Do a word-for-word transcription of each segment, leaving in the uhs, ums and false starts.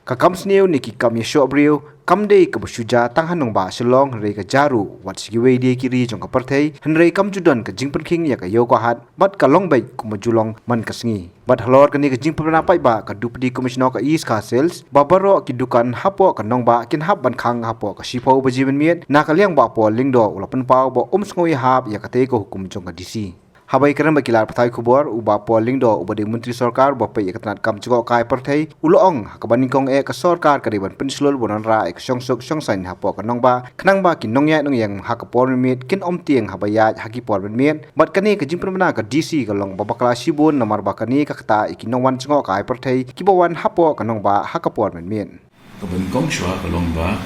Ka kam sniew ne ki kam ïashoh briew kam dei kaba shu jia tang ha nongbah Shillong, hynrei ka jia ruh wat sha kiwei de ki ri jong ka pyrthei, hynrei kam ju don ka jingpynkhing ïa ka ïew ka hat bad ka long beit kumba ju long man ka sngi. Bad halor kane ka jingpynbna paidbah, ka Deputy Commissioner ka East Khasi Hills ba baroh ki dukan hapoh ka nongbah kin hap ban khang hapoh ka shiphew baje mynmiet na ka liang Bah Paul Lyngdoh u la pynpaw ba um sngew ïahap ïa katei ka hukum jong ka D C. Haba ïakren bad ki lad pathai khubor, u Bah Paul Lyngdoh uba dei u Myntri Sorkar uba peit ïa ka tnat kam jngohkai pyrthei u la ong ha kaba nyngkong eh ka sorkar ka dei ban pynshlur ban wanrah ïa ka shongsuk shongsaiñ hapoh ka nongbah khnang ba ki nongïaid nongïeng ha ka por mynmiet kin ym tieng haba ïaid ha ki por mynmiet. Bad kane ka jingpynbna ka D C ka long ba bakla shibun namar ba kane ka ktah ïa ki nongwan jngohkai pyrthei kiba wan hapoh ka nongbah ha ka por mynmiet. Ka ban kong shuwa ka long ba,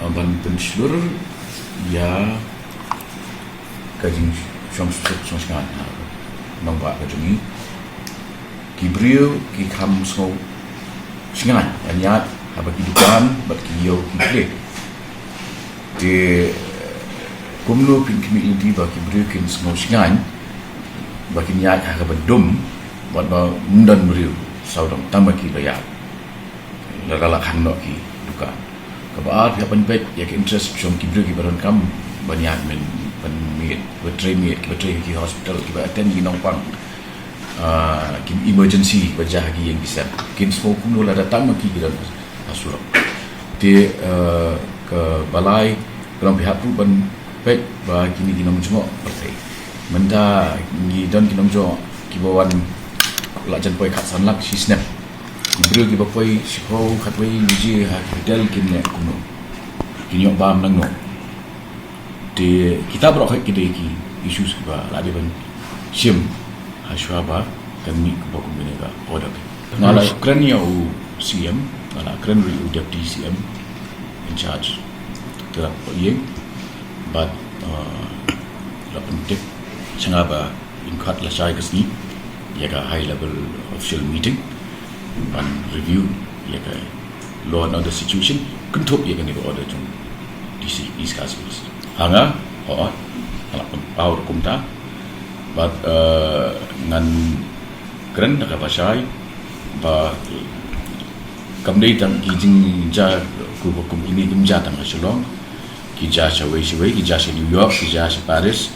uh, ban pynshlur ïa ka jingshong suk shong shngain ha nongbah ka jong ngi. Ki briew ki kham sngew shngain ban ïaid haba ki dukan bad ki ïew ki plie. Te kumno phin khmih lynti ba ki briew kin sngew shngain ba kin ïaid ha kaba dum bad ba ym don briew sawdong tang ba ki ba ïaid. Lada la khang noh ki dukan. Kaba ar, phi hap ban peit ïa ka interest jong ki briew kiba donkam ban ïaid mynmiet, ban trei miet, kiba trei ha ki hospital, kiba attend ki nongpang, ah, ki emergency ba jia ha ki ïing ki sem. Kin sngewbha kumno lada tang ma ki ki don ha surok. Te, eh, kaba lai, ka long phi hap ruh ban peit ba kine ki nongjngoh pyrthei. Mynta ngi don ki nongjngoh kiba wan la jan poi khatsan lak shi snem. Ki briew kiba poi shiphew khatwei baje ha ki hotel kin leh kumno? Kin ïoh bam nangno? Te kita baroh ki dei ki issues kiba la dei ban shim ha shuwa ba kan mih kumba kum kane ka order. Nga la kren ïa u C M, nga la kren ruh ïa u Deputy C M in charge. Te la pynpaw ïa bad, uh, la pyntip sha nga ba in kat lashai ka sngi ïa ka high level official meeting ban review ïa ka law and order situation, kynthup ïa kane ka order jong D C East Khasi Hills. Ha nga, hooid, nga la pynpaw ruh kumta. Bad, eh, ngan kren da kaba shai ba kam dei tang ki jingjia kum, kum kine kim jia tang ha Shillong. Ki jia shawei shawei, ki jia sha New York, ki jia sha Paris,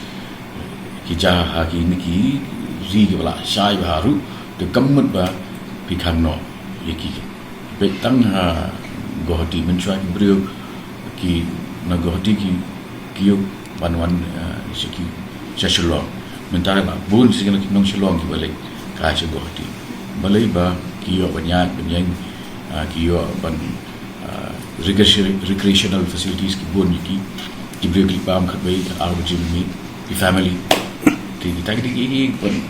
ki jia ha kine ki ri kiba la shai bha ruh. Te kam mut ba phi khang noh ïa ki. Peit tang ha Guwahati mynshuwa ki briew ki na Guwahati ki, ki ïoh ban wan, eh, sha ki, sha Shillong. Mynta la bun shisha ki nong Shillong kiba leit kai sha Guwahati. Balei? Ba ki ïoh ban ïaid ban ïeng, eh, ki ïoh ban, eh, recreation-, recreational facilities ki bun ïa ki, ki briew ki bam khatwei ar baje mynmiet, ki family. Te kita ki dei ki, ki,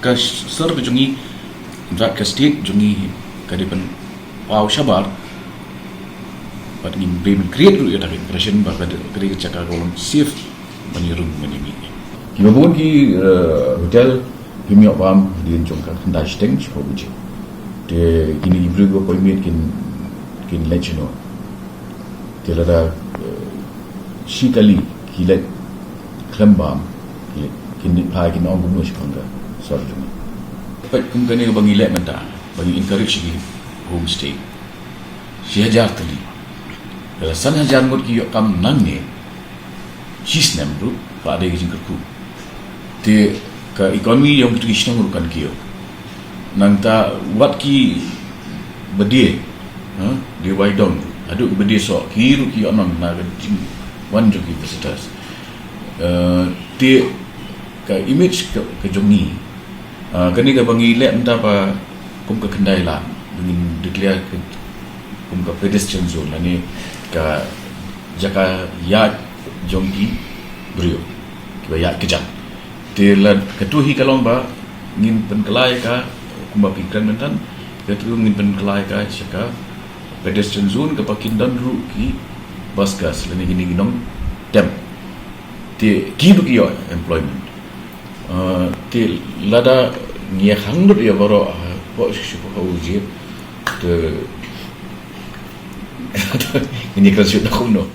ka sor ka jong ngi, in fact ka state jong ngi ka dei ban paw shabar. Bad ngin dei ban create ruh ïa kata ka impression ba ka dei, ka dei ka jaka kaba long safe ban ïarung ban ïamih. Kiba bun ki, eh, hotel kim ïoh bam hadien jong ka khyndai shiteng shiphew baje. Te kine ki briew kiba poi miet kin, kin leit shano? Te lada, eh, shi kali ki leit khlem bam, ki leit, kin leit phai, kin ong kumno shaphang ka sor jong ngi? Peit kum kane kaba ngi leh mynta, ba ngi encourage ki homestay. Shi hajar tylli. Lada san hajar ngut ki ïoh kam nangne, shi snem ruh ka dei ka jingkyrkhu. Te ka economy jong kito ki shnong ruh kan kiew. Nangta wat ki ba die, ha, die wai dong, haduh ki ba die soh, ki ruh ki ïoh nong na ka jingwan jong ki visitors. Eh, te ka image ka, ka jong ngi, ah, kane kaba ngi leh mynta ba kum ka khyndai lad ba ngin declare ka kum ka pedestrian zone, lane ka jaka ïaid jong ki briew kiba ïaid kjat. Te lada katu hi ka long ba ngin pynkylla ïa ka, kumba phi kren mynta, katu ngin pynkylla ïa ka sha ka pedestrian zone kaba kin don ruh ki buskers lane kine ki nongtem. Te ki ruh ki ïoh employment. Ah, te lada ngi ïa khang lut ïa baroh, ah, baroh shi, shi, baroh shi, te ngi kren shu da kumno.